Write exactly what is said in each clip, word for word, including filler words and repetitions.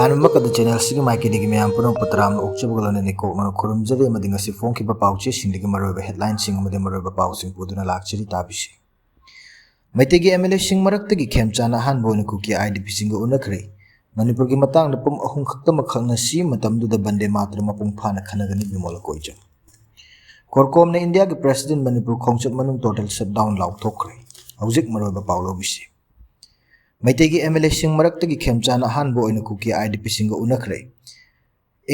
ꯑꯍꯥꯟꯕꯃꯛꯇꯗ ꯆꯦꯅꯦꯜꯁꯤꯒꯤ ꯃꯥꯏꯀꯩꯗꯒꯤ ꯃꯌꯥꯝ ꯄꯨꯝꯅꯃꯛꯄꯨ ꯇꯔꯥꯝꯅ ꯑꯣꯛꯆꯕꯒ ꯂꯣꯏꯅꯅ ꯏꯀꯣꯛꯅꯅ ꯈꯨꯔꯨꯝꯖꯔꯤ ꯑꯃꯗꯤ ꯉꯁꯤ ꯐꯣꯡꯈꯤꯕ ꯄꯥꯎꯆꯦꯁꯤꯡꯗꯒꯤ ꯃꯔꯨꯑꯣꯏꯕ ꯍꯦꯗꯂꯥꯏꯟꯁꯤꯡ ꯑꯃꯗꯤ ꯃꯔꯨꯑꯣꯏꯕ ꯄꯥꯎꯁꯤꯡ ꯄꯨꯗꯨꯅ ꯂꯥꯛꯆꯔꯤ, ꯇꯥꯕꯤꯁꯤ꯫ ꯃꯩꯇꯩꯒꯤ ꯑꯦꯝ ꯑꯦꯜ ꯑꯦꯁꯤꯡ ꯃꯔꯛꯇꯒꯤ ꯈꯦꯝꯆꯥꯟꯅ ꯑꯍꯥꯟꯕ ꯑꯣꯏꯅ ꯀꯨꯀꯤ ꯑꯥꯏ ꯗꯤ ꯄꯤꯁꯤꯡꯒ ꯎꯅꯈ꯭ꯔꯦ꯫ ꯃꯅꯤꯄꯨꯔꯒꯤ ꯃꯇꯥꯡꯗ ꯄꯨꯡ ꯑꯍꯨꯝ ꯈꯛꯇꯃꯛ ꯈꯪꯅꯁꯤ, ꯃꯇꯝꯗꯨꯗ ꯕꯟꯗꯦ ꯃꯥꯇ꯭ꯔ ꯃꯄꯨꯡ ꯐꯥꯅ ꯈꯟꯅꯒꯅꯤ, ꯕꯤꯃꯣꯜ ꯑꯀꯣꯏꯖꯝ꯫ ꯀꯣꯔꯀꯣꯝꯅ ꯏꯟꯗꯤꯌꯥꯒꯤ ꯄ꯭ꯔꯦꯁꯤꯗꯦꯟ ꯃꯅꯤꯄꯨꯔ ꯈꯣꯡꯆꯠ ꯃꯅꯨꯡ ꯇꯣꯇꯦꯜ ꯁꯠꯗꯥꯎꯟ ꯂꯥꯎꯊꯣꯛꯈ꯭ꯔꯦ꯫ ꯍꯧꯖꯤꯛ ꯃꯔꯨꯑꯣꯏꯕ ꯄꯥꯎ ꯂꯧꯕꯤꯁꯤ꯫ ꯃꯩꯇꯩꯒꯤ ꯑꯦꯝ ꯑꯦꯜ ꯑꯦꯁꯤꯡ ꯃꯔꯛꯇꯒꯤ ꯈꯦꯝꯆꯥꯟꯅ ꯑꯍꯥꯟꯕ ꯑꯣꯏꯅ ꯀꯨꯀꯤ ꯑꯥꯏ ꯗꯤ ꯄꯤꯁꯤꯡꯒ ꯎꯅꯈ꯭ꯔꯦ꯫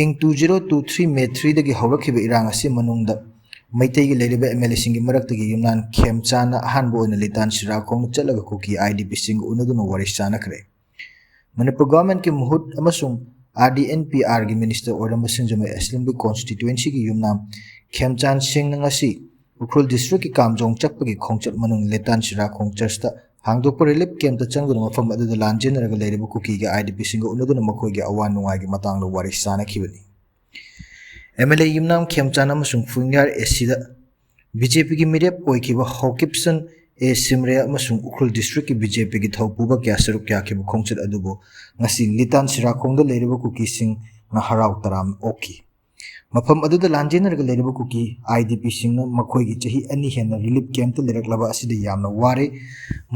ꯏꯪ two zero two three May ꯊ꯭ꯔꯤꯗꯒꯤ ꯍꯧꯔꯛꯈꯤꯕ ꯏꯔꯥꯡ ꯑꯁꯤ ꯃꯅꯨꯡꯗ ꯃꯩꯇꯩꯒꯤ ꯂꯩꯔꯤꯕ ꯑꯦꯝ ꯑꯦꯜ ꯑꯦꯁꯤꯡꯒꯤ ꯃꯔꯛꯇꯒꯤ ꯌꯨꯝꯅꯥꯝ ꯈꯦꯝꯆꯥꯟꯅ ꯑꯍꯥꯟꯕ ꯑꯣꯏꯅ ꯂꯤꯇꯥꯟ ꯁꯤꯔꯥꯈꯣꯡꯗ ꯆꯠꯂꯒ ꯀꯨꯀꯤ ꯑꯥꯏ ꯗꯤ ꯄꯤꯁꯤꯡꯒ ꯎꯅꯗꯨꯅ ꯋꯥꯔꯤ ꯆꯥꯟꯅꯈ꯭ꯔꯦ꯫ ꯃꯅꯤꯄꯨꯔ ꯒꯚꯔꯟꯃꯦꯟꯠꯀꯤ ꯃꯍꯨꯠ ꯑꯃꯁꯨꯡ ꯑꯥꯔ ꯗꯤ ꯑꯦꯟ ꯄꯤ ꯑꯥꯔꯒꯤ ꯃꯤꯅꯤꯁꯇꯔ ꯑꯣꯏꯔꯝꯕ ꯁꯤꯡꯖꯃꯩ ꯑꯦꯁꯦꯝꯕ꯭ꯂꯤ ꯀꯣꯟꯁꯇꯤꯇ꯭ꯋꯦꯟꯁꯤꯒꯤ ꯌꯨꯝꯅꯥꯝ ꯈꯦꯝꯆꯥꯟ ꯁꯤꯡꯅ ꯉꯁꯤ ꯎꯈ꯭ꯔꯨꯜ ꯗꯤꯁꯇ꯭ꯔꯤꯛꯀꯤ ꯀꯥꯝꯖꯣꯡ ꯆꯠꯄꯒꯤ ꯈꯣꯡꯆꯠ ꯃꯅꯨꯡ ꯂꯤꯇꯥꯟ ꯁꯤꯔꯥꯈꯣꯡ ꯆꯔꯆꯇ ꯍꯥꯡꯗꯣꯛꯄ ꯔꯤꯂꯤꯐ ꯀꯦꯝꯞꯇ ꯆꯪꯗꯨꯅ ꯃꯐꯝ ꯑꯗꯨꯗ ꯂꯥꯟꯖꯦꯟꯅꯔꯒ ꯂꯩꯔꯤꯕ ꯀꯨꯀꯤꯒꯤ ꯑꯥꯏ ꯗꯤ ꯄꯤꯁꯤꯡꯒ ꯎꯅꯗꯨꯅ ꯃꯈꯣꯏꯒꯤ ꯑꯋꯥ ꯅꯨꯡꯉꯥꯏꯒꯤ ꯃꯇꯥꯡꯗ ꯋꯥꯔꯤ ꯆꯥꯅꯈꯤꯕꯅꯤ꯫ ꯑꯦꯝ ꯑꯦꯜ ꯑꯦ ꯌꯨꯝꯅꯥꯝ ꯈꯦꯝꯆꯥꯟ ꯑꯃꯁꯨꯡ ꯐꯨꯡꯌꯥꯔ ꯑꯦꯁꯤꯗ ꯕꯤ ꯖꯦ ꯄꯤꯒꯤ ꯃꯤꯔꯦꯞ ꯑꯣꯏꯈꯤꯕ ꯍꯣꯀꯤꯞꯁꯟ ꯑꯦ ꯁꯤꯝꯔꯦ ꯑꯃꯁꯨꯡ ꯎꯈ꯭ꯔꯨꯜ ꯗꯤꯁꯇ꯭ꯔꯤꯛꯀꯤ ꯕꯤ ꯖꯦ ꯄꯤꯒꯤ ꯊꯧꯄꯨꯕ ꯀꯌꯥ ꯁꯔꯨꯛ ꯌꯥꯈꯤꯕ ꯈꯣꯡꯆꯠ ꯑꯗꯨꯕꯨ ꯉꯁꯤ ꯂꯤꯇꯥꯟ ꯁꯤꯔꯥꯈꯣꯡꯗ ꯂꯩꯔꯤꯕ ꯀꯨꯀꯤꯁꯤꯡꯅ ꯍꯔꯥꯎ ꯇꯔꯥꯝꯅ ꯑꯣꯛꯈꯤ꯫ ꯃꯐꯝ ꯑꯗꯨꯗ ꯂꯥꯟꯖꯦꯟꯅꯔꯒ ꯂꯩꯔꯤꯕ ꯀꯨꯀꯤ ꯑꯥꯏ ꯗꯤ ꯄꯤꯁꯤꯡꯅ ꯃꯈꯣꯏꯒꯤ ꯆꯍꯤ ꯑꯅꯤ ꯍꯦꯟꯅ ꯔꯤꯂꯤꯐ ꯀꯦꯝꯞꯇ ꯂꯩꯔꯛꯂꯕ ꯑꯁꯤꯗ ꯌꯥꯝꯅ ꯋꯥꯔꯦ꯫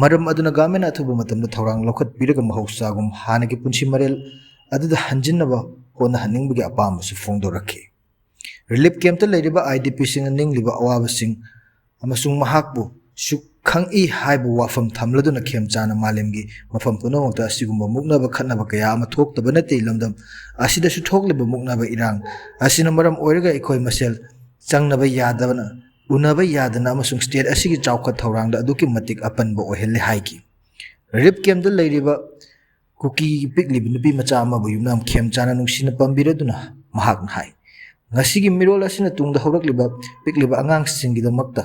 ꯃꯔꯝ ꯑꯗꯨꯅ ꯒꯚꯔꯟꯃꯦꯟꯠꯅ ꯑꯊꯨꯕ ꯃꯇꯝꯗ ꯊꯧꯔꯥꯡ ꯂꯧꯈꯠꯄꯤꯔꯒ ꯃꯍꯧꯁꯥꯒꯨꯝ ꯍꯥꯟꯅꯒꯤ ꯄꯨꯟꯁꯤ ꯃꯔꯦꯜ ꯑꯗꯨꯗ ꯍꯟꯖꯤꯟꯅꯕ ꯍꯣꯠꯅꯍꯟꯅꯤꯡꯕꯒꯤ ꯑꯄꯥꯝꯕꯁꯨ ꯐꯣꯡꯗꯣꯔꯛꯈꯤ꯫ ꯔꯤꯂꯤꯐ ꯀꯦꯝꯞꯇ ꯂꯩꯔꯤꯕ ꯑꯥꯏ ꯗꯤ ꯄꯤꯁꯤꯡꯅ ꯅꯤꯡꯂꯤꯕ ꯑꯋꯥꯕꯁꯤꯡ ꯑꯃꯁꯨꯡ ꯃꯍꯥꯛꯄꯨ ꯁꯨꯛ ꯈꯪꯏ ꯍꯥꯏꯕ ꯋꯥꯐꯝ ꯊꯝꯂꯗꯨꯅ ꯈꯦꯝꯆꯥꯟꯅ ꯃꯥꯂꯦꯝꯒꯤ ꯃꯐꯝ ꯄꯨꯝꯅꯃꯛꯇ ꯑꯁꯤꯒꯨꯝꯕ ꯃꯨꯛꯅꯕ ꯈꯠꯅꯕ ꯀꯌꯥ ꯑꯃ ꯊꯣꯛꯇꯕ ꯅꯠꯇꯦ꯫ ꯂꯝꯗꯝ ꯑꯁꯤꯗꯁꯨ ꯊꯣꯛꯂꯤꯕ ꯃꯨꯛꯅꯕ ꯏꯔꯥꯡ ꯑꯁꯤꯅ ꯃꯔꯝ ꯑꯣꯏꯔꯒ ꯑꯩꯈꯣꯏ ꯃꯁꯦꯜ ꯆꯪꯅꯕ ꯌꯥꯗꯕꯅ, ꯎꯅꯕ ꯌꯥꯗꯅ ꯑꯃꯁꯨꯡ ꯁ꯭ꯇꯦꯠ ꯑꯁꯤꯒꯤ ꯆꯥꯎꯈꯠ ꯊꯧꯔꯥꯡꯗ ꯑꯗꯨꯛꯀꯤ ꯃꯇꯤꯛ ꯑꯄꯟꯕ ꯑꯣꯏꯍꯜꯂꯦ ꯍꯥꯏꯈꯤ꯫ ꯔꯤꯂꯤꯐ ꯀꯦꯝꯞꯇ ꯂꯩꯔꯤꯕ ꯀꯨꯀꯤꯒꯤ ꯄꯤꯛꯂꯤꯕ ꯅꯨꯄꯤ ꯃꯆꯥ ꯑꯃꯕꯨ ꯌꯨꯝꯅꯥꯝ ꯈꯦꯝꯆꯥꯟꯅ ꯅꯨꯡꯁꯤꯅ ꯄꯥꯝꯕꯤꯔꯗꯨꯅ ꯃꯍꯥꯛꯅ ꯍꯥꯏ, ꯉꯁꯤꯒꯤ ꯃꯤꯔꯣꯜ ꯑꯁꯤꯅ ꯇꯨꯡꯗ ꯍꯧꯔꯛꯂꯤꯕ ꯄꯤꯛꯂꯤꯕ ꯑꯉꯥꯡꯁꯤꯡꯒꯤꯗꯃꯛꯇ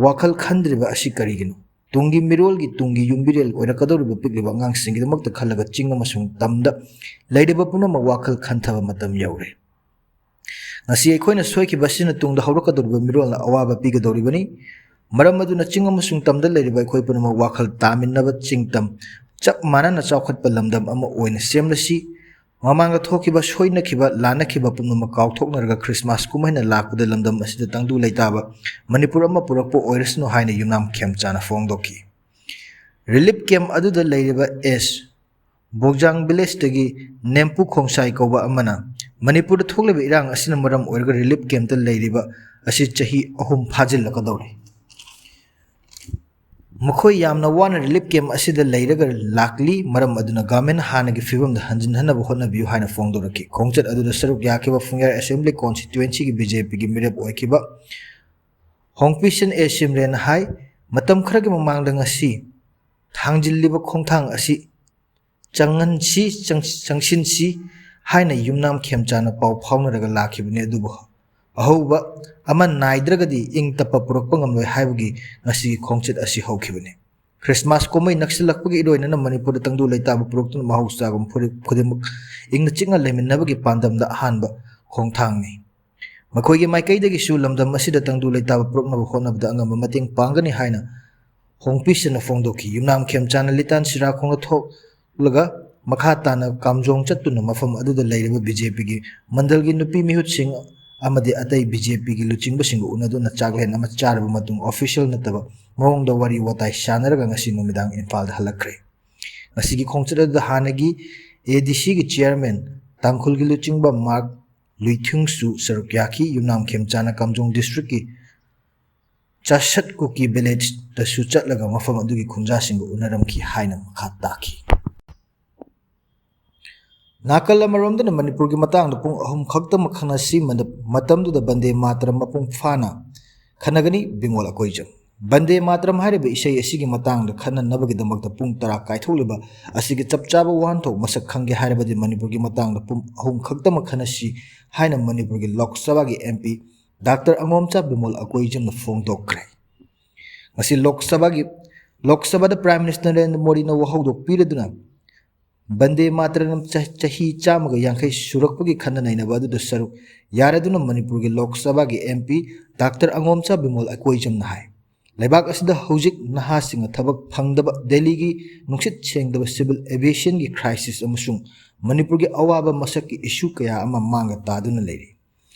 ꯋꯥꯈꯜ ꯈꯟꯗ꯭ꯔꯤꯕ ꯑꯁꯤ ꯀꯔꯤꯒꯤꯅꯣ? ꯇꯨꯡꯒꯤ ꯃꯤꯔꯣꯜꯒꯤ ꯇꯨꯡꯒꯤ ꯌꯨꯝꯕꯤꯔꯦꯜ ꯑꯣꯏꯔꯛꯀꯗꯧꯔꯤꯕ ꯄꯤꯛꯂꯤꯕ ꯑꯉꯥꯡꯁꯤꯡꯒꯤꯗꯃꯛꯇ ꯈꯜꯂꯒ ꯆꯤꯡ ꯑꯃꯁꯨꯡ ꯇꯝꯗ ꯂꯩꯔꯤꯕ ꯄꯨꯝꯅꯃꯛ ꯋꯥꯈꯜ ꯈꯟꯊꯕ ꯃꯇꯝ ꯌꯧꯔꯦ꯫ ꯉꯁꯤ ꯑꯩꯈꯣꯏꯅ ꯁꯣꯏꯈꯤꯕ ꯑꯁꯤꯅ ꯇꯨꯡꯗ ꯍꯧꯔꯛꯀꯗꯧꯔꯤꯕ ꯃꯤꯔꯣꯜꯅ ꯑꯋꯥꯕ ꯄꯤꯒꯗꯧꯔꯤꯕꯅꯤ꯫ ꯃꯔꯝ ꯑꯗꯨꯅ ꯆꯤꯡ ꯑꯃꯁꯨꯡ ꯇꯝꯗ ꯂꯩꯔꯤꯕ ꯑꯩꯈꯣꯏ ꯄꯨꯝꯅꯃꯛ ꯋꯥꯈꯜ ꯇꯥꯃꯤꯟꯅꯕ, ꯆꯤꯡ ꯇꯝ ꯆꯞ ꯃꯥꯟꯅꯅ ꯆꯥꯎꯈꯠꯄ ꯂꯝꯗꯝ ꯑꯃ ꯑꯣꯏꯅ ꯁꯦꯝꯂꯁꯤ꯫ ꯃꯃꯥꯡꯗ ꯊꯣꯛꯈꯤꯕ ꯁꯣꯏꯅꯈꯤꯕ, ꯂꯥꯟꯅꯈꯤꯕ ꯄꯨꯝꯅꯃꯛ ꯀꯥꯎꯊꯣꯛꯅꯔꯒ ꯈ꯭ꯔꯤꯁꯃꯥꯁ ꯀꯨꯝꯍꯩꯅ ꯂꯥꯛꯄꯗ ꯂꯝꯗꯝ ꯑꯁꯤꯗ ꯇꯪꯗꯨ ꯂꯩꯇꯥꯕ ꯃꯅꯤꯄꯨꯔ ꯑꯃ ꯄꯨꯔꯛꯄ ꯑꯣꯏꯔꯁꯅꯨ ꯍꯥꯏꯅ ꯌꯨꯝꯅꯥꯝ ꯈꯦꯝꯆꯥꯅ ꯐꯣꯡꯗꯣꯛꯈꯤ꯫ ꯔꯤꯂꯤꯐ ꯀꯦꯝꯞ ꯑꯗꯨꯗ ꯂꯩꯔꯤꯕ ꯑꯦꯁ ꯕꯣꯛꯖꯥꯡ ꯚꯤꯂꯦꯖꯇꯒꯤ ꯅꯦꯝꯄꯨ ꯈꯣꯡꯁꯥꯏ ꯀꯧꯕ ꯑꯃꯅ ꯃꯅꯤꯄꯨꯔꯗ ꯊꯣꯛꯂꯤꯕ ꯏꯔꯥꯡ ꯑꯁꯤꯅ ꯃꯔꯝ ꯑꯣꯏꯔꯒ ꯔꯤꯂꯤꯐ ꯀꯦꯝꯞꯇ ꯂꯩꯔꯤꯕ ꯑꯁꯤ ꯆꯍꯤ ꯑꯍꯨꯝ ꯐꯥꯖꯤꯜꯂꯛꯀꯗꯧꯔꯦ꯫ ꯃꯈꯣꯏ ꯌꯥꯝꯅ ꯋꯥꯅ ꯔꯤꯂꯤꯐ ꯀꯦꯝꯞ ꯑꯁꯤꯗ ꯂꯩꯔꯒ ꯂꯥꯛꯂꯤ, ꯃꯔꯝ ꯑꯗꯨꯅ ꯒꯚꯔꯟꯃꯦꯟꯠ ꯍꯥꯟꯅꯒꯤ ꯐꯤꯕꯝꯗ ꯍꯟꯖꯤꯟꯍꯟꯅꯕ ꯍꯣꯠꯅꯕꯤꯌꯨ ꯍꯥꯏꯅ ꯐꯣꯡꯗꯣꯔꯛꯈꯤ꯫ ꯈꯣꯡꯆꯠ ꯑꯗꯨꯗ ꯁꯔꯨꯛ ꯌꯥꯈꯤꯕ ꯐꯨꯡꯌꯥꯏ ꯑꯦꯁꯦꯝꯕ꯭ꯂꯤ ꯀꯣꯟꯁꯇꯤꯇ꯭ꯋꯦꯟꯁꯤꯒꯤ ꯕꯤ ꯖꯦ ꯄꯤꯒꯤ ꯃꯤꯔꯦꯞ ꯑꯣꯏꯈꯤꯕ ꯍꯣꯡꯄꯤꯁꯟ ꯑꯦ ꯁꯤꯝꯔꯦꯟꯅ ꯍꯥꯏ, ꯃꯇꯝ ꯈꯔꯒꯤ ꯃꯃꯥꯡꯗ ꯉꯁꯤ ꯊꯥꯡꯖꯤꯜꯂꯤꯕ ꯈꯣꯡꯊꯥꯡ ꯑꯁꯤ ꯆꯪꯍꯟꯁꯤ, ꯆꯪ-, ꯆꯪꯁꯤꯟꯁꯤ ꯍꯥꯏꯅ ꯌꯨꯝꯅꯥꯝ ꯈꯦꯝꯆꯥꯅ ꯄꯥꯎ ꯐꯥꯎꯅꯔꯒ ꯂꯥꯛꯈꯤꯕꯅꯤ, ꯑꯗꯨꯕꯨ ꯑꯍꯧꯕ ꯑꯃ ꯅꯥꯏꯗ꯭ꯔꯒꯗꯤ ꯏꯪ ꯇꯞꯄ ꯄꯨꯔꯛꯄ ꯉꯝꯂꯣꯏ ꯍꯥꯏꯕꯒꯤ ꯉꯁꯤꯒꯤ ꯈꯣꯡꯆꯠ ꯑꯁꯤ ꯍꯧꯈꯤꯕꯅꯤ꯫ ꯈ꯭ꯔꯤꯁꯃꯥꯁ ꯀꯨꯝꯍꯩ ꯅꯛꯁꯤꯜꯂꯛꯄꯒꯤ ꯏꯔꯣꯏꯅꯅ ꯃꯅꯤꯄꯨꯔꯗ ꯇꯪꯗꯨ ꯂꯩꯇꯥꯕ ꯄꯨꯔꯛꯇꯨꯅ ꯃꯍꯧꯁꯥꯒꯨꯝ ꯐꯨꯔꯨꯞ ꯈꯨꯗꯤꯡꯃꯛ ꯏꯪꯅ ꯆꯤꯛꯅ ꯂꯩꯃꯤꯟꯅꯕꯒꯤ ꯄꯥꯟꯗꯝꯗ ꯑꯍꯥꯟꯕ ꯈꯣꯡꯊꯥꯡꯅꯤ꯫ ꯃꯈꯣꯏꯒꯤ ꯃꯥꯏꯀꯩꯗꯒꯤꯁꯨ ꯂꯝꯗꯝ ꯑꯁꯤꯗ ꯇꯪꯗꯨ ꯂꯩꯇꯥꯕ ꯄꯨꯔꯛꯅꯕ ꯍꯣꯠꯅꯕꯗ ꯑꯉꯝꯕ ꯃꯇꯦꯡ ꯄꯥꯡꯒꯅꯤ ꯍꯥꯏꯅ ꯍꯣꯡꯄꯤꯁꯟꯅ ꯐꯣꯡꯗꯣꯛꯈꯤ꯫ ꯌꯨꯝꯅꯥꯝ ꯈꯦꯝꯆꯥꯅ ꯂꯤꯇꯥꯟ ꯁꯤꯔꯥꯈꯣꯡꯗ ꯊꯣꯛꯂꯒ ꯃꯈꯥ ꯇꯥꯅ ꯀꯥꯝꯖꯣꯡ ꯆꯠꯇꯨꯅ ꯃꯐꯝ ꯑꯗꯨꯗ ꯂꯩꯔꯤꯕ ꯕꯤ ꯖꯦ ꯄꯤꯒꯤ ꯃꯟꯗꯜꯒꯤ ꯅꯨꯄꯤ ꯃꯤꯍꯨꯠꯁꯤꯡ ꯑꯃꯗꯤ ꯑꯇꯩ ꯕꯤ ꯖꯦ ꯄꯤꯒꯤ ꯂꯨꯆꯤꯡꯕꯁꯤꯡꯒ ꯎꯅꯗꯨꯅ ꯆꯥꯛꯂꯦꯟ ꯑꯃ ꯆꯥꯔꯕ ꯃꯇꯨꯡ ꯑꯣꯐꯤꯁꯤꯌꯦꯜ ꯅꯠꯇꯕ ꯃꯑꯣꯡꯗ ꯋꯥꯔꯤ ꯋꯥꯇꯥꯏ ꯁꯥꯟꯅꯔꯒ ꯉꯁꯤ ꯅꯨꯃꯤꯗꯥꯡ ꯏꯝꯐꯥꯜꯗ ꯍꯜꯂꯛꯈ꯭ꯔꯦ꯫ ꯉꯁꯤꯒꯤ ꯈꯣꯡꯆꯠ ꯑꯗꯨꯗ ꯍꯥꯟꯅꯒꯤ ꯑꯦ ꯗꯤ ꯁꯤꯒꯤ ꯆꯤꯌꯔꯃꯦꯟ, ꯇꯥꯡꯈꯨꯜꯒꯤ ꯂꯨꯆꯤꯡꯕ ꯃꯥꯔꯛ ꯂꯨꯏꯊꯨꯡꯁꯨ ꯁꯔꯨꯛ ꯌꯥꯈꯤ꯫ ꯌꯨꯝꯅꯥꯝ ꯈꯦꯝꯆꯥꯅ ꯀꯥꯝꯖꯣꯡ ꯗꯤꯁꯇ꯭ꯔꯤꯛꯀꯤ ꯆꯥꯁꯠ ꯀꯨꯀꯤ ꯚꯤꯂꯦꯖꯇꯁꯨ ꯆꯠꯂꯒ ꯃꯐꯝ ꯑꯗꯨꯒꯤ ꯈꯨꯟꯖꯥꯁꯤꯡꯒ ꯎꯅꯔꯝꯈꯤ ꯍꯥꯏꯅ ꯃꯈꯥ ꯇꯥꯈꯤ꯫ ꯅꯥꯀꯜ ꯑꯃꯔꯣꯝꯗꯅ ꯃꯅꯤꯄꯨꯔꯒꯤ ꯃꯇꯥꯡꯗ ꯄꯨꯡ ꯑꯍꯨꯝ ꯈꯛꯇꯃꯛ ꯈꯟꯅꯁꯤ꯫ ꯃꯗ-, ꯃꯇꯝꯗꯨꯗ ꯕꯟꯗꯦ ꯃꯥꯇꯔꯝ ꯃꯄꯨꯡ ꯐꯥꯅ ꯈꯟꯅꯒꯅꯤ꯫ ꯕꯤꯃꯣꯜ ꯑꯀꯣꯏꯖꯝ꯫ ꯕꯟꯗꯦ ꯃꯥꯇꯔꯝ ꯍꯥꯏꯔꯤꯕ ꯏꯁꯩ ꯑꯁꯤꯒꯤ ꯃꯇꯥꯡꯗ ꯈꯟꯅꯅꯕꯒꯤꯗꯃꯛꯇ ꯄꯨꯡ ꯇꯔꯥ ꯀꯥꯏꯊꯣꯛꯂꯤꯕ ꯑꯁꯤꯒꯤ ꯆꯞ ꯆꯥꯕ ꯋꯥꯍꯟꯊꯣꯛ ꯃꯁꯛ ꯈꯪꯒꯦ ꯍꯥꯏꯔꯕꯗꯤ ꯃꯅꯤꯄꯨꯔꯒꯤ ꯃꯇꯥꯡꯗ ꯄꯨꯡ ꯑꯍꯨꯝ ꯈꯛꯇꯃꯛ ꯈꯟꯅꯁꯤ ꯍꯥꯏꯅ ꯃꯅꯤꯄꯨꯔꯒꯤ ꯂꯣꯛ ꯁꯚꯥꯒꯤ ꯑꯦꯝ ꯄꯤ ꯗꯥꯛꯇꯔ ꯑꯉꯣꯝꯆꯥ ꯕꯤꯃꯣꯜ ꯑꯀꯣꯏꯖꯝꯅ ꯐꯣꯡꯗꯣꯛꯈ꯭ꯔꯦ꯫ ꯉꯁꯤ ꯂꯣꯛ ꯁꯚꯥꯒꯤ, ꯂꯣꯛ ꯁꯚꯥꯗ ꯄ꯭ꯔꯥꯏꯝ ꯃꯤꯅꯤꯁꯇꯔ ꯅꯔꯦꯟꯗ꯭ꯔ ꯃꯣꯗꯤꯅ ꯋꯥꯍꯧꯗꯣꯛ ꯄꯤꯔꯗꯨꯅ ꯕꯟꯗꯦ ꯃꯥꯇꯔꯝ ꯆ-, ꯆꯍꯤ ꯆꯥꯝꯃꯒ ꯌꯥꯡꯈꯩ ꯁꯨꯔꯛꯄꯒꯤ ꯈꯟꯅ ꯅꯩꯅꯕ ꯑꯗꯨꯗ ꯁꯔꯨꯛ ꯌꯥꯔꯗꯨꯅ ꯃꯅꯤꯄꯨꯔꯒꯤ ꯂꯣꯛ ꯁꯚꯥꯒꯤ ꯑꯦꯝ ꯄꯤ ꯗꯥꯛꯇꯔ ꯑꯉꯣꯝꯆꯥ ꯕꯤꯃꯣꯜ ꯑꯀꯣꯏꯖꯝꯅ ꯍꯥꯏ, ꯂꯩꯕꯥꯛ ꯑꯁꯤꯗ ꯍꯧꯖꯤꯛ ꯅꯍꯥꯁꯤꯡꯅ ꯊꯕꯛ ꯐꯪꯗꯕ, ꯗꯦꯜꯂꯤꯒꯤ ꯅꯨꯡꯁꯤꯠ ꯁꯦꯡꯗꯕ, civil aviationꯒꯤ crisis ꯑꯃꯁꯨꯡ ꯃꯅꯤꯄꯨꯔꯒꯤ ꯑꯋꯥꯕ ꯃꯁꯛꯀꯤ issue ꯀꯌꯥ ꯑꯃ ꯃꯥꯡꯗ ꯇꯥꯗꯨꯅ ꯂꯩꯔꯤ꯫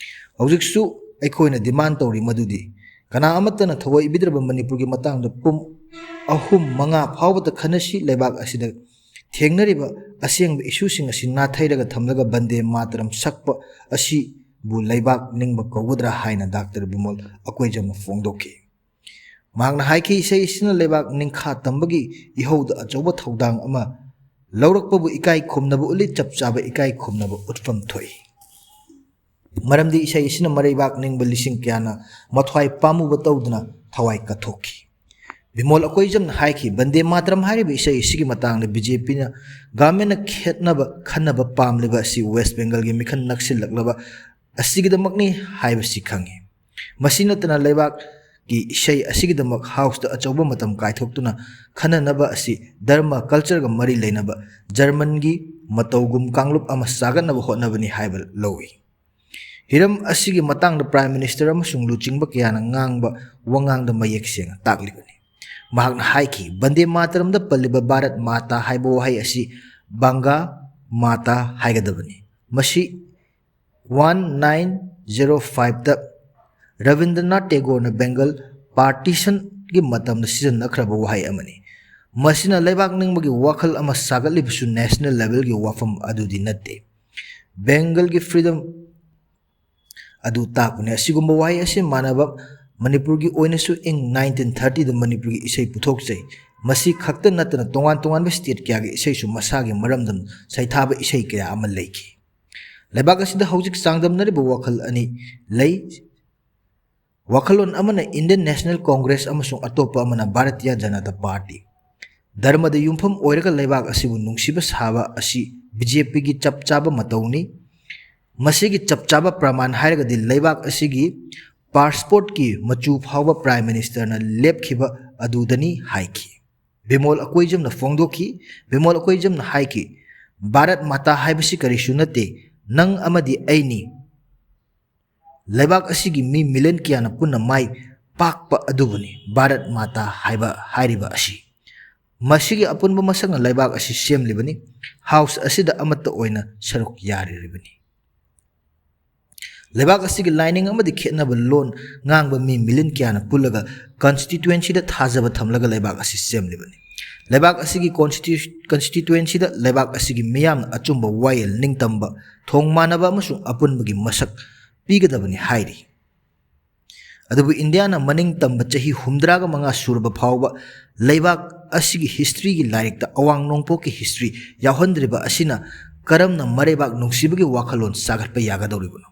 ꯍꯧꯖꯤꯛꯁꯨ ꯑꯩꯈꯣꯏꯅ demand ꯇꯧꯔꯤ ꯃꯗꯨꯗꯤ ꯀꯅꯥ ꯑꯃꯠꯇꯅ ꯊꯑꯣꯏꯕꯤꯗ꯭ꯔꯕ ꯃꯅꯤꯄꯨꯔꯒꯤ ꯃꯇꯥꯡꯗ ꯄꯨꯡ ꯑꯍꯨꯝ ꯃꯉꯥ ꯐꯥꯎꯕꯗ ꯈꯟꯅꯁꯤ꯫ ꯂꯩꯕꯥꯛ ꯑꯁꯤꯗ ꯊꯦꯡꯅꯔꯤꯕ ꯑꯁꯦꯡꯕ issueꯁꯤꯡ ꯑꯁꯤ ꯅꯥꯊꯩꯔꯒ ꯊꯝꯂꯒ ꯕꯟꯗꯦ ꯃꯥꯇꯔꯝ ꯁꯛꯄ ꯑꯁꯤꯕꯨ ꯂꯩꯕꯥꯛ ꯅꯤꯡꯕ ꯀꯧꯒꯗ꯭ꯔꯥ ꯍꯥꯏꯅ ꯗꯥꯛꯇꯔ ꯕꯤꯃꯣꯜ ꯑꯀꯣꯏꯖꯝꯅ ꯐꯣꯡꯗꯣꯛꯈꯤ꯫ ꯃꯍꯥꯛꯅ ꯍꯥꯏꯈꯤ, ꯏꯁꯩ ꯑꯁꯤꯅ ꯂꯩꯕꯥꯛ ꯅꯤꯡꯈꯥ ꯇꯝꯕꯒꯤ ꯏꯍꯧꯗ ꯑꯆꯧꯕ ꯊꯧꯗꯥꯡ ꯑꯃ ꯂꯧꯔꯛꯄꯕꯨ ꯏꯀꯥꯏ ꯈꯨꯝꯅꯕ ꯎꯠꯂꯤ, ꯆꯞ ꯆꯥꯕ ꯏꯀꯥꯏ ꯈꯨꯝꯅꯕ ꯎꯠꯐꯝ ꯊꯣꯛꯏ꯫ ꯃꯔꯝꯗꯤ ꯏꯁꯩ ꯑꯁꯤꯅ ꯃꯔꯩꯕꯥꯛ ꯅꯤꯡꯕ ꯂꯤꯁꯤꯡ ꯀꯌꯥꯅ ꯃꯊ꯭ꯋꯥꯏ ꯄꯥꯝꯃꯨꯕ ꯇꯧꯗꯨꯅ ꯊꯋꯥꯏ ꯀꯠꯊꯣꯛꯈꯤ꯫ ꯕꯤꯃꯣꯜ ꯑꯀꯣꯏꯖꯝꯅ ꯍꯥꯏꯈꯤ, ꯕꯟꯗꯦ ꯃꯥꯇꯔꯝ ꯍꯥꯏꯔꯤꯕ ꯏꯁꯩ ꯑꯁꯤꯒꯤ ꯃꯇꯥꯡꯗ BJPꯅ governmentꯅ ꯈꯦꯠꯅꯕ ꯈꯟꯅꯕ ꯄꯥꯝꯂꯤꯕ ꯑꯁꯤ West Bengalꯒꯤ ꯃꯤꯈꯜ ꯅꯛꯁꯤꯜꯂꯛꯂꯕ ꯑꯁꯤꯒꯤꯗꯃꯛꯅꯤ ꯍꯥꯏꯕꯁꯤ ꯈꯪꯏ꯫ ꯃꯁꯤ ꯅꯠꯇꯅ ꯂꯩꯕꯥꯛꯀꯤ ꯏꯁꯩ ꯑꯁꯤꯒꯤꯗꯃꯛ houseꯇ ꯑꯆꯧꯕ ꯃꯇꯝ ꯀꯥꯏꯊꯣꯛꯇꯨꯅ ꯈꯟꯅꯅꯕ ꯑꯁꯤ ꯙꯔꯃ, cultureꯒ ꯃꯔꯤ ꯂꯩꯅꯕ Germanꯒꯤ ꯃꯇꯧꯒꯨꯝ ꯀꯥꯡꯂꯨꯞ ꯑꯃ ꯁꯥꯒꯠꯅꯕ ꯍꯣꯠꯅꯕꯅꯤ ꯍꯥꯏꯕ ꯂꯧꯏ꯫ ꯍꯤꯔꯝ ꯑꯁꯤꯒꯤ ꯃꯇꯥꯡꯗ Prime Minister ꯑꯃꯁꯨꯡ ꯂꯨꯆꯤꯡꯕ ꯀꯌꯥꯅ ꯉꯥꯡꯕ ꯋꯥꯉꯥꯡꯗ ꯃꯌꯦꯛ ꯁꯦꯡꯅ ꯇꯥꯛꯂꯤꯕꯅꯤ꯫ ꯃꯍꯥꯛꯅ ꯍꯥꯏꯈꯤ, ꯕꯟꯗꯦ ꯃꯥꯇꯔꯝꯗ ꯄꯜꯂꯤꯕ ꯚꯥꯔꯠ ꯃꯥꯇꯥ ꯍꯥꯏꯕ ꯋꯥꯍꯩ ꯑꯁꯤ ꯕꯪꯒꯥ ꯃꯥꯇꯥ ꯍꯥꯏꯒꯗꯕꯅꯤ꯫ ꯃꯁꯤ nineteen oh fiveꯇ ꯔꯕꯤꯟꯗ꯭ꯔꯅꯥꯊ ꯇꯦꯒꯣꯔꯅ Bengal partitionꯒꯤ ꯃꯇꯝꯗ ꯁꯤꯖꯤꯟꯅꯈ꯭ꯔꯕ ꯋꯥꯍꯩ ꯑꯃꯅꯤ꯫ ꯃꯁꯤꯅ ꯂꯩꯕꯥꯛ ꯅꯤꯡꯕꯒꯤ ꯋꯥꯈꯜ ꯑꯃ ꯁꯥꯒꯠꯂꯤꯕꯁꯨ national levelꯒꯤ ꯋꯥꯐꯝ ꯑꯗꯨꯗꯤ ꯅꯠꯇꯦ꯫ Bengalꯒꯤ freedom ꯑꯗꯨ ꯇꯥꯛꯄꯅꯤ꯫ ꯑꯁꯤꯒꯨꯝꯕ ꯋꯥꯍꯩ ꯑꯁꯤ ꯃꯥꯟꯅꯕ ꯃꯅꯤꯄꯨꯔꯒꯤ ꯑꯣꯏꯅꯁꯨ ꯏꯪ nineteen thirtyꯗ ꯃꯅꯤꯄꯨꯔꯒꯤ ꯏꯁꯩ ꯄꯨꯊꯣꯛꯆꯩ꯫ ꯃꯁꯤ ꯈꯛꯇ ꯅꯠꯇꯅ ꯇꯣꯉꯥꯟ ꯇꯣꯉꯥꯟꯕ state ꯀꯌꯥꯒꯤ ꯏꯁꯩꯁꯨ ꯃꯁꯥꯒꯤ ꯃꯔꯝꯗꯝ ꯁꯩꯊꯥꯕ ꯏꯁꯩ ꯀꯌꯥ ꯑꯃ ꯂꯩꯈꯤ꯫ ꯂꯩꯕꯥꯛ ꯑꯁꯤꯗ ꯍꯧꯖꯤꯛ ꯆꯥꯡꯗꯝꯅꯔꯤꯕ ꯋꯥꯈꯜ ꯑꯅꯤ ꯂꯩ꯫ ꯋꯥꯈꯜꯂꯣꯟ ꯑꯃꯅ Indian National Congress ꯑꯃꯁꯨꯡ ꯑꯇꯣꯞꯄ ꯑꯃꯅ Bharatiya Janata Party꯫ ꯙꯔꯃꯗ ꯌꯨꯝꯐꯝ ꯑꯣꯏꯔꯒ ꯂꯩꯕꯥꯛ ꯑꯁꯤꯕꯨ ꯅꯨꯡꯁꯤꯕ ꯁꯥꯕ ꯑꯁꯤ BJPꯒꯤ ꯆꯞ ꯆꯥꯕ ꯃꯇꯧꯅꯤ꯫ ꯃꯁꯤꯒꯤ ꯆꯞ ꯆꯥꯕ ꯄ꯭ꯔꯃꯥꯟ ꯍꯥꯏꯔꯒꯗꯤ ꯂꯩꯕꯥꯛ ꯑꯁꯤꯒꯤ passportꯀꯤ ꯃꯆꯨ ꯐꯥꯎꯕ Prime Ministerꯅ ꯂꯦꯞꯈꯤꯕ ꯑꯗꯨꯗꯅꯤ ꯍꯥꯏꯈꯤ꯫ ꯕꯤꯃꯣꯜ ꯑꯀꯣꯏꯖꯝꯅ ꯐꯣꯡꯗꯣꯛꯈꯤ꯫ ꯕꯤꯃꯣꯜ ꯑꯀꯣꯏꯖꯝꯅ ꯍꯥꯏꯈꯤ, ꯚꯥꯔꯠ ꯃꯥꯇꯥ ꯍꯥꯏꯕꯁꯤ ꯀꯔꯤꯁꯨ ꯅꯠꯇꯦ, ꯅꯪ ꯑꯃꯗꯤ ꯑꯩꯅꯤ꯫ ꯂꯩꯕꯥꯛ ꯑꯁꯤꯒꯤ ꯃꯤ million ꯀꯌꯥꯅ ꯄꯨꯟꯅ ꯃꯥꯏ ꯄꯥꯛꯄ ꯑꯗꯨꯕꯨꯅꯤ ꯚꯥꯔꯠ ꯃꯥꯇꯥ ꯍꯥꯏꯕ ꯍꯥꯏꯔꯤꯕ ꯑꯁꯤ꯫ ꯃꯁꯤꯒꯤ ꯑꯄꯨꯟꯕ ꯃꯁꯛꯅ ꯂꯩꯕꯥꯛ ꯑꯁꯤ ꯁꯦꯝꯂꯤꯕꯅꯤ꯫ ꯍꯥꯎꯁ ꯑꯁꯤꯗ ꯑꯃꯠꯇ ꯑꯣꯏꯅ ꯁꯔꯨꯛ ꯌꯥꯔꯤꯕꯅꯤ꯫ ꯂꯩꯕꯥꯛ ꯑꯁꯤꯒꯤ ꯂꯥꯏꯅꯤꯡ ꯑꯃꯗꯤ ꯈꯦꯠꯅꯕ ꯂꯣꯟ ꯉꯥꯡꯕ ꯃꯤ ꯃꯤꯂꯤꯌꯟ ꯀꯌꯥꯅ ꯄꯨꯜꯂꯒ ꯀꯟꯁꯇꯤꯇ꯭ꯋꯦꯟꯁꯤꯗ ꯊꯥꯖꯕ ꯊꯝꯂꯒ ꯂꯩꯕꯥꯛ ꯑꯁꯤ ꯁꯦꯝꯂꯤꯕꯅꯤ꯫ ꯂꯩꯕꯥꯛ ꯑꯁꯤꯒꯤ ꯀꯣꯟꯁꯇꯤ-, ꯀꯟꯁꯇꯤꯇ꯭ꯋꯦꯟꯁꯤꯗ ꯂꯩꯕꯥꯛ ꯑꯁꯤꯒꯤ ꯃꯤꯌꯥꯝꯅ ꯑꯆꯨꯝꯕ ꯋꯥꯌꯦꯜ, ꯅꯤꯡꯇꯝꯕ, ꯊꯣꯡ ꯃꯥꯟꯅꯕ ꯑꯃꯁꯨꯡ ꯑꯄꯨꯟꯕꯒꯤ ꯃꯁꯛ ꯄꯤꯒꯗꯕꯅꯤ ꯍꯥꯏꯔꯤ꯫ ꯑꯗꯨꯕꯨ ꯏꯟꯗꯤꯌꯥꯅ ꯃꯅꯤꯡ ꯇꯝꯕ ꯆꯍꯤ ꯍꯨꯝꯗ꯭ꯔꯥꯒ ꯃꯉꯥ ꯁꯨꯔꯕ ꯐꯥꯎꯕ ꯂꯩꯕꯥꯛ ꯑꯁꯤꯒꯤ ꯍꯤꯁꯇ꯭ꯔꯤꯒꯤ ꯂꯥꯏꯔꯤꯛꯇ ꯑꯋꯥꯡ ꯅꯣꯡꯄꯣꯛꯀꯤ ꯍꯤꯁꯇ꯭ꯔꯤ ꯌꯥꯎꯍꯟꯗ꯭ꯔꯤꯕ ꯑꯁꯤꯅ ꯀꯔꯝꯅ ꯃꯔꯩꯕꯥꯛ ꯅꯨꯡꯁꯤꯕꯒꯤ ꯋꯥꯈꯜꯂꯣꯟ ꯁꯥꯒꯠꯄ ꯌꯥꯒꯗꯧꯔꯤꯕꯅꯣ?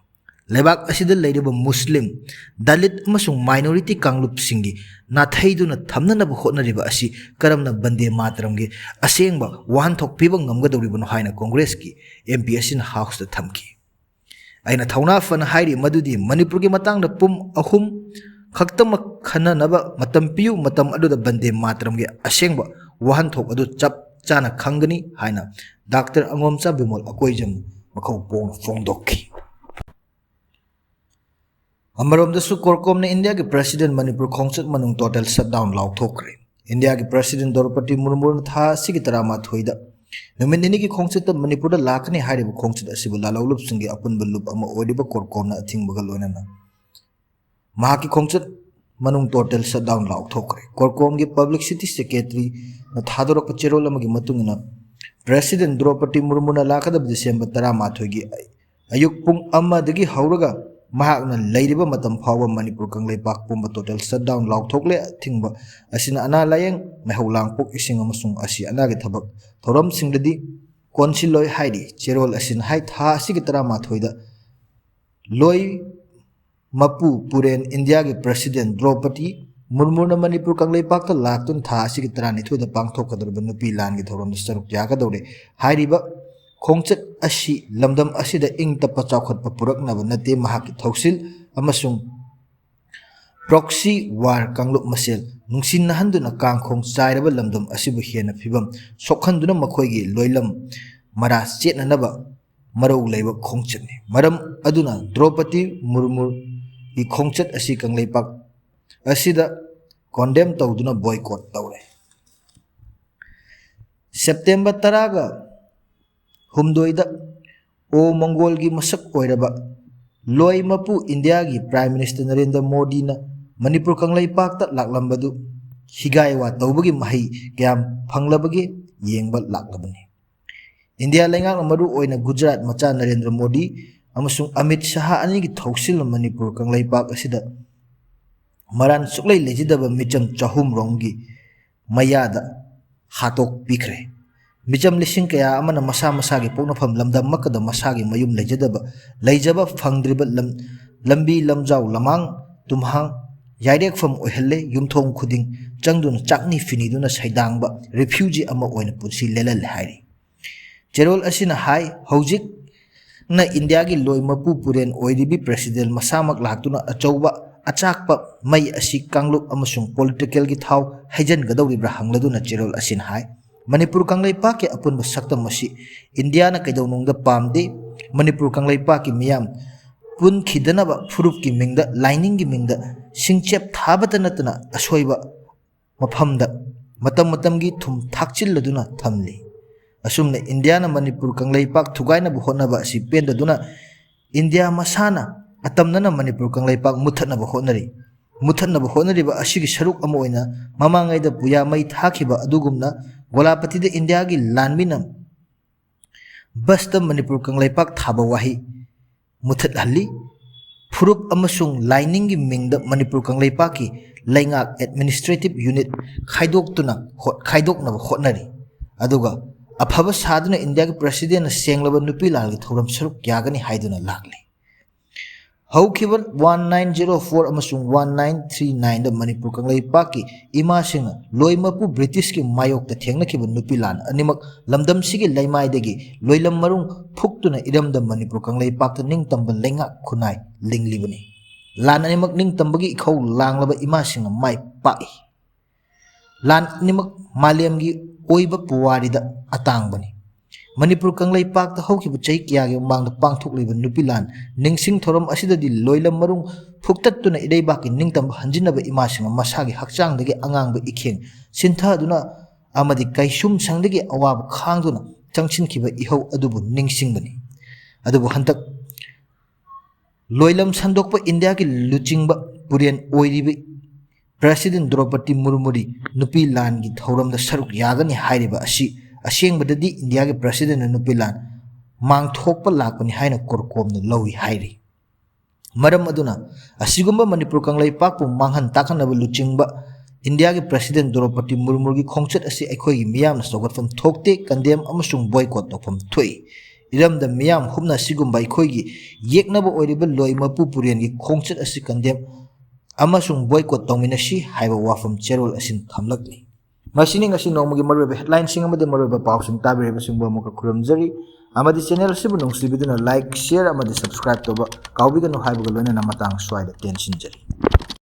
ꯂꯩꯕꯥꯛ ꯑꯁꯤꯗ ꯂꯩꯔꯤꯕ ꯃꯨꯁꯂꯤꯝ, ꯗꯂꯤꯠ ꯑꯃꯁꯨꯡ ꯃꯥꯏꯅꯣꯔꯤꯇꯤ ꯀꯥꯡꯂꯨꯞꯁꯤꯡꯒꯤ ꯅꯥꯊꯩꯗꯨꯅ ꯊꯝꯅꯅꯕ ꯍꯣꯠꯅꯔꯤꯕ ꯑꯁꯤ ꯀꯔꯝꯅ ꯕꯟꯗꯦ ꯃꯥꯇꯔꯝꯒꯤ ꯑꯁꯦꯡꯕ ꯋꯥꯍꯟꯊꯣꯛ ꯄꯤꯕ ꯉꯝꯒꯗꯧꯔꯤꯕꯅꯣ ꯍꯥꯏꯅ ꯀꯣꯡꯒ꯭ꯔꯦꯁꯀꯤ ꯑꯦꯝ ꯄꯤ ꯑꯁꯤꯅ ꯍꯥꯎꯁꯇ ꯊꯝꯈꯤ꯫ ꯑꯩꯅ ꯊꯧꯅꯥ ꯐꯅ ꯍꯥꯏꯔꯤ ꯃꯗꯨꯗꯤ ꯃꯅꯤꯄꯨꯔꯒꯤ ꯃꯇꯥꯡꯗ ꯄꯨꯡ ꯑꯍꯨꯝ ꯈꯛꯇꯃꯛ ꯈꯟꯅꯅꯕ ꯃꯇꯝ ꯄꯤꯌꯨ, ꯃꯇꯝ ꯑꯗꯨꯗ ꯕꯟꯗꯦ ꯃꯥꯇꯔꯝꯒꯤ ꯑꯁꯦꯡꯕ ꯋꯥꯍꯟꯊꯣꯛ ꯑꯗꯨ ꯆꯞ ꯆꯥꯅ ꯈꯪꯒꯅꯤ ꯍꯥꯏꯅ ꯗꯥꯛꯇꯔ ꯑꯉꯣꯝꯆꯥ ꯕꯤꯃꯣꯜ ꯑꯀꯣꯏꯖꯝ ꯃꯈꯧ ꯄꯣꯡꯅ ꯐꯣꯡꯗꯣꯛꯈꯤ꯫ ꯑꯃꯔꯣꯝꯗꯁꯨ ꯀꯣꯔꯀꯣꯝꯅ ꯏꯟꯗꯤꯌꯥꯒꯤ ꯄ꯭ꯔꯦꯁꯤꯗꯦꯟ ꯃꯅꯤꯄꯨꯔ ꯈꯣꯡꯆꯠ ꯃꯅꯨꯡ ꯇꯣꯇꯦꯜ ꯁꯠꯗꯥꯎꯟ ꯂꯥꯎꯊꯣꯛꯈ꯭ꯔꯦ꯫ ꯏꯟꯗꯤꯌꯥꯒꯤ ꯄ꯭ꯔꯦꯁꯤꯗꯦꯟ ꯗ꯭ꯔꯧꯄꯗꯤ ꯃꯨꯔꯃꯨꯅ ꯊꯥ ꯑꯁꯤꯒꯤ ꯇꯔꯥꯃꯥꯊꯣꯏꯗ ꯅꯨꯃꯤꯠ ꯅꯤꯅꯤꯒꯤ ꯈꯣꯡꯆꯠꯇ ꯃꯅꯤꯄꯨꯔꯗ ꯂꯥꯛꯀꯅꯤ ꯍꯥꯏꯔꯤꯕ ꯈꯣꯡꯆꯠ ꯑꯁꯤꯕꯨ ꯂꯥꯜꯍꯧꯂꯨꯞꯁꯤꯡꯒꯤ ꯑꯄꯨꯟꯕ ꯂꯨꯞ ꯑꯃ ꯑꯣꯏꯔꯤꯕ ꯀꯣꯔꯀꯣꯝꯅ ꯑꯊꯤꯡꯕꯒ ꯂꯣꯏꯅꯅ ꯃꯍꯥꯛꯀꯤ ꯈꯣꯡꯆꯠ ꯃꯅꯨꯡ ꯇꯣꯇꯦꯜ ꯁꯠꯗꯥꯎꯟ ꯂꯥꯎꯊꯣꯛꯈ꯭ꯔꯦ꯫ ꯀꯣꯔꯀꯣꯝꯒꯤ ꯄꯕ꯭ꯂꯤꯁꯤꯇꯤ ꯁꯦꯀ꯭ꯔꯦꯇꯔꯤꯅ ꯊꯥꯗꯣꯔꯛꯄ ꯆꯦꯔꯣꯜ ꯑꯃꯒꯤ ꯃꯇꯨꯡ ꯏꯟꯅ, ꯄ꯭ꯔꯦꯁꯤꯗꯦꯟ ꯗ꯭ꯔꯧꯄꯗꯤ ꯃꯨꯔꯃꯨꯅ ꯂꯥꯛꯀꯗꯕ ꯗꯤꯁꯦꯝꯕꯔ ꯇꯔꯥꯃꯥꯊꯣꯏꯒꯤ ꯑꯌꯨꯛ ꯄꯨꯡ ꯑꯃꯗꯒꯤ ꯍꯧꯔꯒ ꯃꯍꯥꯛꯅ ꯂꯩꯔꯤꯕ ꯃꯇꯝ ꯐꯥꯎꯕ ꯃꯅꯤꯄꯨꯔ ꯀꯪꯂꯩꯄꯥꯛ ꯄꯨꯝꯕ ꯇꯣꯇꯦꯜ ꯁꯠꯗꯥꯎꯟ ꯂꯥꯎꯊꯣꯛꯂꯦ꯫ ꯑꯊꯤꯡꯕ ꯑꯁꯤꯅ ꯑꯅꯥ ꯂꯥꯌꯦꯡ, ꯃꯩꯍꯧ ꯂꯥꯡꯄꯣꯛ, ꯏꯁꯤꯡ ꯑꯃꯁꯨꯡ ꯑꯁꯤ ꯑꯅꯥꯒꯤ ꯊꯕꯛ ꯊꯧꯔꯝꯁꯤꯡꯗꯗꯤ ꯀꯣꯟꯁꯤꯜꯂꯣꯏ ꯍꯥꯏꯔꯤ꯫ ꯆꯦꯔꯣꯜ ꯑꯁꯤꯅ ꯍꯥꯏ, ꯊꯥ ꯑꯁꯤꯒꯤ ꯇꯔꯥꯃꯥꯊꯣꯏꯗ ꯂꯣꯏ ꯃꯄꯨ ꯄꯨꯔꯦꯟ ꯏꯟꯗꯤꯌꯥꯒꯤ ꯄ꯭ꯔꯦꯁꯤꯗꯦꯟ ꯗ꯭ꯔꯧꯄꯗꯤ ꯃꯨꯔꯃꯨꯅ ꯃꯅꯤꯄꯨꯔ ꯀꯪꯂꯩꯄꯥꯛꯇ ꯂꯥꯛꯇꯨꯅ ꯊꯥ ꯑꯁꯤꯒꯤ ꯇꯔꯥꯅꯤꯊꯣꯏꯗ ꯄꯥꯡꯊꯣꯛꯀꯗꯧꯔꯤꯕ ꯅꯨꯄꯤ ꯂꯥꯟꯒꯤ ꯊꯧꯔꯝꯗ ꯁꯔꯨꯛ ꯌꯥꯒꯗꯧꯔꯦ꯫ ꯍꯥꯏꯔꯤꯕ ꯈꯣꯡꯆꯠ ꯑꯁꯤ ꯂꯝꯗꯝ ꯑꯁꯤꯗ ꯏꯪ ꯇꯞꯄ ꯆꯥꯎꯈꯠꯄ ꯄꯨꯔꯛꯅꯕ ꯅꯠꯇꯦ, ꯃꯍꯥꯛꯀꯤ ꯊꯧꯁꯤꯜ ꯑꯃꯁꯨꯡ ꯄ꯭ꯔꯣꯛꯁꯤ ꯋꯥꯔ ꯀꯥꯡꯂꯨꯞ ꯃꯁꯦꯜ ꯅꯨꯡꯁꯤꯅꯍꯟꯗꯨꯅ ꯀꯥꯡꯈꯣꯡ ꯆꯥꯏꯔꯕ ꯂꯝꯗꯝ ꯑꯁꯤꯕꯨ ꯍꯦꯟꯅ ꯐꯤꯕꯝ ꯁꯣꯛꯍꯟꯗꯨꯅ ꯃꯈꯣꯏꯒꯤ ꯂꯣꯏꯂꯝ ꯃꯔꯥ ꯆꯦꯠꯅꯅꯕ ꯃꯔꯧ ꯂꯩꯕ ꯈꯣꯡꯆꯠꯅꯤ꯫ ꯃꯔꯝ ꯑꯗꯨꯅ ꯗ꯭ꯔꯧꯄꯗꯤ ꯃꯨꯔꯃꯨꯒꯤ ꯈꯣꯡꯆꯠ ꯑꯁꯤ ꯀꯪꯂꯩꯄꯥꯛ ꯑꯁꯤꯗ condemn ꯇꯧꯗꯨꯅ boycott ꯇꯧꯔꯦ꯫ ꯁꯦꯞꯇꯦꯝꯕꯔ ꯇꯔꯥꯒ ꯍꯨꯝꯗꯣꯏꯗ ꯑꯣ ꯃꯪꯒꯣꯜꯒꯤ ꯃꯁꯛ ꯑꯣꯏꯔꯕ ꯂꯣꯏ ꯃꯄꯨ ꯏꯟꯗꯤꯌꯥꯒꯤ Prime Minister ꯅꯔꯦꯟꯗ꯭ꯔ ꯃꯣꯗꯤꯅ ꯃꯅꯤꯄꯨꯔ ꯀꯪꯂꯩꯄꯥꯛꯇ ꯂꯥꯛꯂꯝꯕꯗꯨ ꯍꯤꯒꯥꯏ ꯋꯥ ꯇꯧꯕꯒꯤ ꯃꯍꯩ ꯀꯌꯥꯝ ꯐꯪꯂꯕꯒꯦ ꯌꯦꯡꯕ ꯂꯥꯛꯂꯕꯅꯤ꯫ ꯏꯟꯗꯤꯌꯥ ꯂꯩꯉꯥꯛꯅ ꯃꯔꯨ ꯑꯣꯏꯅ ꯒꯨꯖꯔꯥꯠ ꯃꯆꯥ ꯅꯔꯦꯟꯗ꯭ꯔ ꯃꯣꯗꯤ ꯑꯃꯁꯨꯡ ꯑꯃꯤꯠ ꯁꯍꯥ ꯑꯅꯤꯒꯤ ꯊꯧꯁꯤꯜꯅ ꯃꯅꯤꯄꯨꯔ ꯀꯪꯂꯩꯄꯥꯛ ꯑꯁꯤꯗ ꯃꯔꯥꯟ ꯁꯨꯛꯂꯩ ꯂꯩꯖꯗꯕ ꯃꯤꯆꯝ ꯆꯍꯨꯝ ꯔꯣꯝꯒꯤ ꯃꯌꯥꯗ ꯍꯥꯠꯇꯣꯛꯄꯤꯈ꯭ꯔꯦ꯫ ꯃꯤꯆꯝ ꯂꯤꯁꯤꯡ ꯀꯌꯥ ꯑꯃꯅ ꯃꯁꯥ ꯃꯁꯥꯒꯤ ꯄꯣꯛꯅꯐꯝ ꯂꯝꯗꯝ ꯑꯃꯠꯇꯗ ꯃꯁꯥꯒꯤ ꯃꯌꯨꯝ ꯂꯩꯖꯗꯕ, ꯂꯩꯖꯕ ꯐꯪꯗ꯭ꯔꯤꯕ ꯂꯝ-, ꯂꯝꯕꯤ ꯂꯝꯖꯥꯎ ꯂꯃꯥꯡ ꯇꯨꯝꯍꯥꯡ ꯌꯥꯏꯔꯦꯛꯐꯝ ꯑꯣꯏꯍꯜꯂꯦ꯫ ꯌꯨꯝꯊꯣꯡ ꯈꯨꯗꯤꯡ ꯆꯪꯗꯨꯅ ꯆꯥꯛꯅꯤ ꯐꯤꯅꯤꯗꯨꯅ ꯁꯩꯗꯥꯡꯕ refugee ꯑꯃ ꯑꯣꯏꯅ ꯄꯨꯟꯁꯤ ꯂꯦꯜꯍꯜꯂꯦ ꯍꯥꯏꯔꯤ꯫ ꯆꯦꯔꯣꯜ ꯑꯁꯤꯅ ꯍꯥꯏ, ꯍꯧꯖꯤꯛꯅ ꯏꯟꯗꯤꯌꯥꯒꯤ ꯂꯣꯏ ꯃꯄꯨ ꯄꯨꯔꯦꯟ ꯑꯣꯏꯔꯤꯕꯤ President ꯃꯁꯥꯃꯛ ꯂꯥꯛꯇꯨꯅ ꯑꯆꯧꯕ ꯑꯆꯥꯛꯄ ꯃꯩ ꯑꯁꯤ ꯀꯥꯡꯂꯨꯞ ꯑꯃꯁꯨꯡ political ꯒꯤ ꯊꯥꯎ ꯍꯩꯖꯤꯟꯒꯗꯧꯔꯤꯕ꯭ꯔꯥ ꯍꯪꯂꯗꯨꯅ ꯆꯦꯔꯣꯜ ꯑꯁꯤꯅ ꯍꯥꯏ, ꯃꯅꯤꯄꯨꯔ ꯀꯪꯂꯩꯄꯥꯛꯀꯤ ꯑꯄꯨꯟꯕ ꯁꯛꯇꯝ ꯑꯁꯤ ꯏꯟꯗꯤꯌꯥꯅ ꯀꯩꯗꯧꯅꯨꯡꯗ ꯄꯥꯝꯗꯦ꯫ ꯃꯅꯤꯄꯨꯔ ꯀꯪꯂꯩꯄꯥꯛꯀꯤ ꯃꯤꯌꯥꯝ ꯄꯨꯟꯈꯤꯗꯅꯕ ꯐꯨꯔꯨꯞꯀꯤ ꯃꯤꯡꯗ, ꯂꯥꯏꯅꯤꯡꯒꯤ ꯃꯤꯡꯗ ꯁꯤꯡꯆꯦꯞ ꯊꯥꯕꯇ ꯅꯠꯇꯅ ꯑꯁꯣꯏꯕ ꯃꯐꯝꯗ ꯃꯇꯝ ꯃꯇꯝꯒꯤ ꯊꯨꯝ ꯊꯥꯛꯆꯤꯜꯂꯗꯨꯅ ꯊꯝꯂꯤ꯫ ꯑꯁꯨꯝꯅ ꯏꯟꯗꯤꯌꯥꯅ ꯃꯅꯤꯄꯨꯔ ꯀꯪꯂꯩꯄꯥꯛ ꯊꯨꯒꯥꯏꯅꯕ ꯍꯣꯠꯅꯕ ꯑꯁꯤ ꯄꯦꯟꯗꯗꯨꯅ ꯏꯟꯗꯤꯌꯥ ꯃꯁꯥꯅ ꯑꯇꯝꯅꯅ ꯃꯅꯤꯄꯨꯔ ꯀꯪꯂꯩꯄꯥꯛ ꯃꯨꯠꯊꯠꯅꯕ ꯍꯣꯠꯅꯔꯤ꯫ ꯃꯨꯠꯊꯠꯅꯕ ꯍꯣꯠꯅꯔꯤꯕ ꯑꯁꯤꯒꯤ ꯁꯔꯨꯛ ꯑꯃ ꯑꯣꯏꯅ ꯃꯃꯥꯡꯉꯩꯗ ꯄꯨꯌꯥ ꯃꯩ ꯊꯥꯈꯤꯕ ꯑꯗꯨꯒꯨꯝꯅ ꯒꯣꯂꯥꯄꯇꯤꯗ ꯏꯟꯗꯤꯌꯥꯒꯤ ꯂꯥꯟꯃꯤꯅ ꯕꯁꯇ ꯃꯅꯤꯄꯨꯔ ꯀꯪꯂꯩꯄꯥꯛ ꯊꯥꯕ ꯋꯥꯍꯩ ꯃꯨꯊꯠꯍꯜꯂꯤ꯫ ꯐꯨꯔꯨꯞ ꯑꯃꯁꯨꯡ ꯂꯥꯏꯅꯤꯡꯒꯤ ꯃꯤꯡꯗ ꯃꯅꯤꯄꯨꯔ ꯀꯪꯂꯩꯄꯥꯛꯀꯤ ꯂꯩꯉꯥꯛ administrative unit ꯈꯥꯏꯗꯣꯛꯇꯨꯅ ꯍꯣ-, ꯈꯥꯏꯗꯣꯛꯅꯕ ꯍꯣꯠꯅꯔꯤ꯫ ꯑꯗꯨꯒ ꯑꯐꯕ ꯁꯥꯗꯨꯅ ꯏꯟꯗꯤꯌꯥꯒꯤ President ꯅ ꯁꯦꯡꯂꯕ ꯅꯨꯄꯤ ꯂꯥꯜꯒꯤ ꯊꯧꯔꯝ ꯁꯔꯨꯛ ꯌꯥꯒꯅꯤ ꯍꯥꯏꯗꯨꯅ ꯂꯥꯛꯂꯤ꯫ ꯍꯧꯈꯤꯕ one nine zero four ꯑꯃꯁꯨꯡ one nine three nine ꯗ ꯃꯅꯤꯄꯨꯔ ꯀꯪꯂꯩꯄꯥꯛꯀꯤ ꯏꯃꯥꯁꯤꯡꯅ ꯂꯣꯏꯃꯛꯄꯨ British ꯀꯤ ꯃꯥꯌꯣꯛꯇ ꯊꯦꯡꯅꯈꯤꯕ ꯅꯨꯄꯤ ꯂꯥꯟ ꯑꯅꯤꯃꯛ ꯂꯝꯗꯝꯁꯤꯒꯤ ꯂꯩꯃꯥꯏꯗꯒꯤ ꯂꯣꯏꯂꯝ ꯃꯔꯨꯡ ꯐꯨꯛꯇꯨꯅ ꯏꯔꯝꯗꯝ ꯃꯅꯤꯄꯨꯔ ꯀꯪꯂꯩꯄꯥꯛꯇ ꯅꯤꯡꯇꯝꯕ ꯂꯩꯉꯥꯛ ꯈꯨꯟꯅꯥꯏ ꯂꯤꯡꯂꯤꯕꯅꯤ꯫ ꯂꯥꯟ ꯑꯅꯤꯃꯛ ꯅꯤꯡꯇꯝꯕꯒꯤ ꯏꯈꯧ ꯂꯥꯡꯂꯕ ꯏꯃꯥꯁꯤꯡꯅ ꯃꯥꯏ ꯄꯥꯛꯏ꯫ ꯂꯥꯟ ꯑꯅꯤꯃꯛ ꯃꯥꯂꯦꯝꯒꯤ ꯑꯣꯏꯕ ꯄꯨꯋꯥꯔꯤꯗ ꯑꯇꯥꯡꯕꯅꯤ꯫ ꯃꯅꯤꯄꯨꯔ ꯀꯪꯂꯩꯄꯥꯛꯇ ꯍꯧꯈꯤꯕ ꯆꯍꯤ ꯀꯌꯥꯒꯤ ꯃꯃꯥꯡꯗ ꯄꯥꯡꯊꯣꯛꯂꯤꯕ ꯅꯨꯄꯤ ꯂꯥꯟ ꯅꯤꯡꯁꯤꯡ ꯊꯧꯔꯝ ꯑꯁꯤꯗꯗꯤ ꯂꯣꯏꯂꯝ ꯃꯔꯨꯡ ꯐꯨꯛꯇꯠꯇꯨꯅ ꯏꯔꯩꯕꯥꯛꯀꯤ ꯅꯤꯡꯇꯝꯕ ꯍꯟꯖꯤꯟꯅꯕ ꯏꯃꯥꯁꯤꯡꯅ ꯃꯁꯥꯒꯤ ꯍꯛꯆꯥꯡꯗꯒꯤ ꯑꯉꯥꯡꯕ ꯏꯈꯦꯡ ꯁꯤꯟꯊꯗꯨꯅ ꯑꯃꯗꯤ ꯀꯩꯁꯨꯝꯁꯪꯗꯒꯤ ꯑꯋꯥꯕ ꯈꯥꯡꯗꯨꯅ ꯆꯪꯁꯤꯟꯈꯤꯕ ꯏꯍꯧ ꯑꯗꯨꯕꯨ ꯅꯤꯡꯁꯤꯡꯕꯅꯤ꯫ ꯑꯗꯨꯕꯨ ꯍꯟꯗꯛ ꯂꯣꯏꯂꯝ ꯁꯟꯗꯣꯛꯄ ꯏꯟꯗꯤꯌꯥꯒꯤ ꯂꯨꯆꯤꯡꯕ ꯄꯨꯔꯦꯟ ꯑꯣꯏꯔꯤꯕ ꯄ꯭ꯔꯦꯁꯤꯗꯦꯟ ꯗ꯭ꯔꯧꯄꯗꯤ ꯃꯨꯔꯃꯨꯗꯤ ꯅꯨꯄꯤ ꯂꯥꯟꯒꯤ ꯊꯧꯔꯝꯗ ꯁꯔꯨꯛ ꯌꯥꯒꯅꯤ ꯍꯥꯏꯔꯤꯕ ꯑꯁꯤ ꯑꯁꯦꯡꯕꯗꯗꯤ ꯏꯟꯗꯤꯌꯥꯒꯤ ꯄ꯭ꯔꯦꯁꯤꯗꯦꯟꯅ ꯅꯨꯄꯤ ꯂꯥꯟ ꯃꯥꯡꯊꯣꯛꯄ ꯂꯥꯛꯄꯅꯤ ꯍꯥꯏꯅ ꯀꯣꯔꯀꯣꯝꯅ ꯂꯧꯏ ꯍꯥꯏꯔꯤ꯫ ꯃꯔꯝ ꯑꯗꯨꯅ ꯑꯁꯤꯒꯨꯝꯕ ꯃꯅꯤꯄꯨꯔ ꯀꯪꯂꯩꯄꯥꯛꯄꯨ ꯃꯥꯡꯍꯟ ꯇꯥꯛꯍꯟꯅꯕ ꯂꯨꯆꯤꯡꯕ ꯏꯟꯗꯤꯌꯥꯒꯤ ꯄ꯭ꯔꯦꯁꯤꯗꯦꯟ ꯗ꯭ꯔꯧꯄꯗꯤ ꯃꯨꯔꯃꯨꯒꯤ ꯈꯣꯡꯆꯠ ꯑꯁꯤ ꯑꯩꯈꯣꯏꯒꯤ ꯃꯤꯌꯥꯝꯅ ꯁꯧꯒꯠꯐꯝ ꯊꯣꯛꯇꯦ, ꯀꯟꯗꯦꯝ ꯑꯃꯁꯨꯡ ꯕꯣꯏꯀꯣꯠ ꯇꯧꯐꯝ ꯊꯣꯛꯏ꯫ ꯏꯔꯝꯗꯝ ꯃꯤꯌꯥꯝ ꯍꯨꯞꯅ ꯑꯁꯤꯒꯨꯝꯕ ꯑꯩꯈꯣꯏꯒꯤ ꯌꯦꯛꯅꯕ ꯑꯣꯏꯔꯤꯕ ꯂꯣꯏ ꯃꯄꯨ ꯄꯨꯔꯦꯟꯒꯤ ꯈꯣꯡꯆꯠ ꯑꯁꯤ ꯀꯟꯗꯦꯝ ꯑꯃꯁꯨꯡ ꯕꯣꯏꯀꯣꯠ ꯇꯧꯃꯤꯟꯅꯁꯤ ꯍꯥꯏꯕ ꯋꯥꯐꯝ ꯆꯦꯔꯣꯜ ꯑꯁꯤꯅ ꯊꯝꯂꯛꯂꯤ꯫ ꯃꯁꯤꯅꯤ ꯉꯁꯤ ꯅꯣꯡꯃꯒꯤ ꯃꯔꯨꯑꯣꯏꯕ ꯍꯦꯗꯂꯥꯏꯟꯁꯤꯡ ꯑꯃꯗꯤ ꯃꯔꯨꯑꯣꯏꯕ ꯄꯥꯎꯁꯤꯡ ꯇꯥꯕꯤꯔꯤꯕꯁꯤꯡꯕꯨ ꯑꯃꯨꯛꯀ ꯈꯨꯔꯨꯝꯖꯔꯤ ꯑꯃꯗꯤ ꯆꯦꯅꯦꯜ ꯑꯁꯤꯕꯨ ꯅꯨꯡꯁꯤꯕꯤꯗꯨꯅ ꯂꯥꯏꯛ, ꯁꯤꯌꯔ ꯑꯃꯗꯤ ꯁꯕꯁꯀ꯭ꯔꯥꯏꯕ ꯇꯧꯕ ꯀꯥꯎꯕꯤꯒꯅꯨ ꯍꯥꯏꯕꯒ ꯂꯣꯏꯅꯅ ꯃꯇꯥꯡ ꯁ꯭ꯋꯥꯏꯗ ꯇꯦꯟꯁꯤꯟꯖꯔꯤ꯫